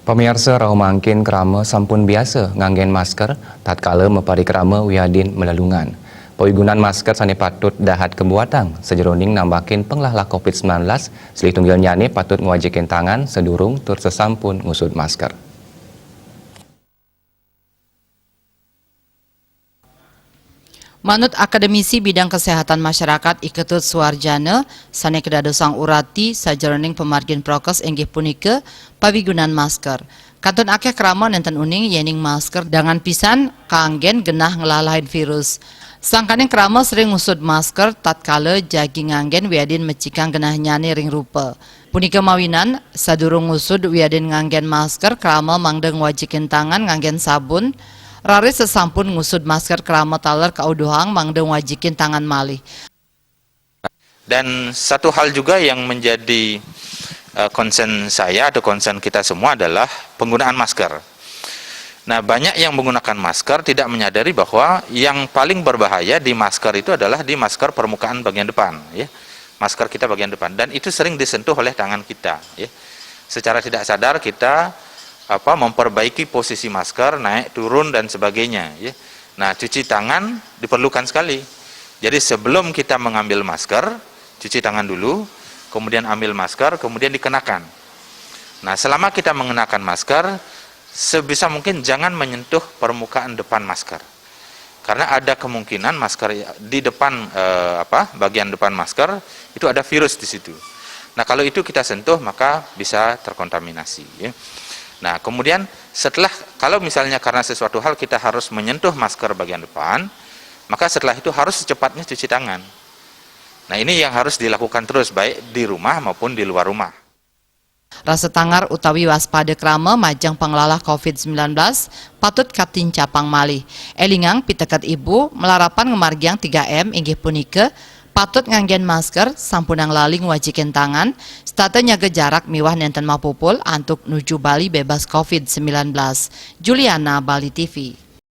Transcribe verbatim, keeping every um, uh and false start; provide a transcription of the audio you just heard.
Pamiarsa, rauh mangkin krama sampun biasa nganggen masker tatkala maparikrama wiadin malelungan. Pawigunan masker sane patut dahat kabuatang sajeroning nambakin panglalah covid sembilan belas, silih tunggilnyane patut ngwajikin tangan sadurung tur sasampun ngusud masker. Manut Akademisi Bidang Kesehatan Masyarakat I Ketut Suarjana, sane kadadosang urati sajeroning pamargin prokes inggih punika pawigunan masker. Kantun akeh krama nenten uning yening masker dangan pisan kanggen genah nglalahin virus. Sangkaning krama sering ngusud masker tatkala jagi nganggen wiadin mecikang genahnyane ring rupa. Punika mawinan, sadurung ngusud wiadin nganggen masker, krama mangda ngwajikin tangan nganggen sabun, raris sasampun ngusud masker, krama taler kauduhang mangda ngwajikin tangan malih. Dan satu hal juga yang menjadi, eh, concern saya atau concern kita semua adalah penggunaan masker. Nah, banyak yang menggunakan masker tidak menyadari bahwa yang paling berbahaya di masker itu adalah di masker permukaan bagian depan, ya. Masker kita bagian depan, dan itu sering disentuh oleh tangan kita, ya. Secara tidak sadar kita, apa, memperbaiki posisi masker, naik turun dan sebagainya, ya. Nah, cuci tangan diperlukan sekali. Jadi sebelum kita mengambil masker, cuci tangan dulu, kemudian ambil masker, kemudian dikenakan. Nah, selama kita mengenakan masker, sebisa mungkin jangan menyentuh permukaan depan masker. Karena ada kemungkinan masker di depan, eh, apa, bagian depan masker itu ada virus di situ. Nah, kalau itu kita sentuh, maka bisa terkontaminasi, ya. Nah, kemudian setelah, kalau misalnya karena sesuatu hal kita harus menyentuh masker bagian depan, maka setelah itu harus secepatnya cuci tangan. Nah, ini yang harus dilakukan terus, baik di rumah maupun di luar rumah. Rasa tangar utawi waspada krama majeng panglalah covid sembilan belas patut katincapang malih. Elingang piteket ibu malarapan ngamargiang tiga M, inggih punika patut nganggen masker, sampunang lali ngwajikin tangan, setata nyaga jarak miwah nenten mapupul antuk nuju Bali bebas covid sembilan belas. Juliana, Bali T V.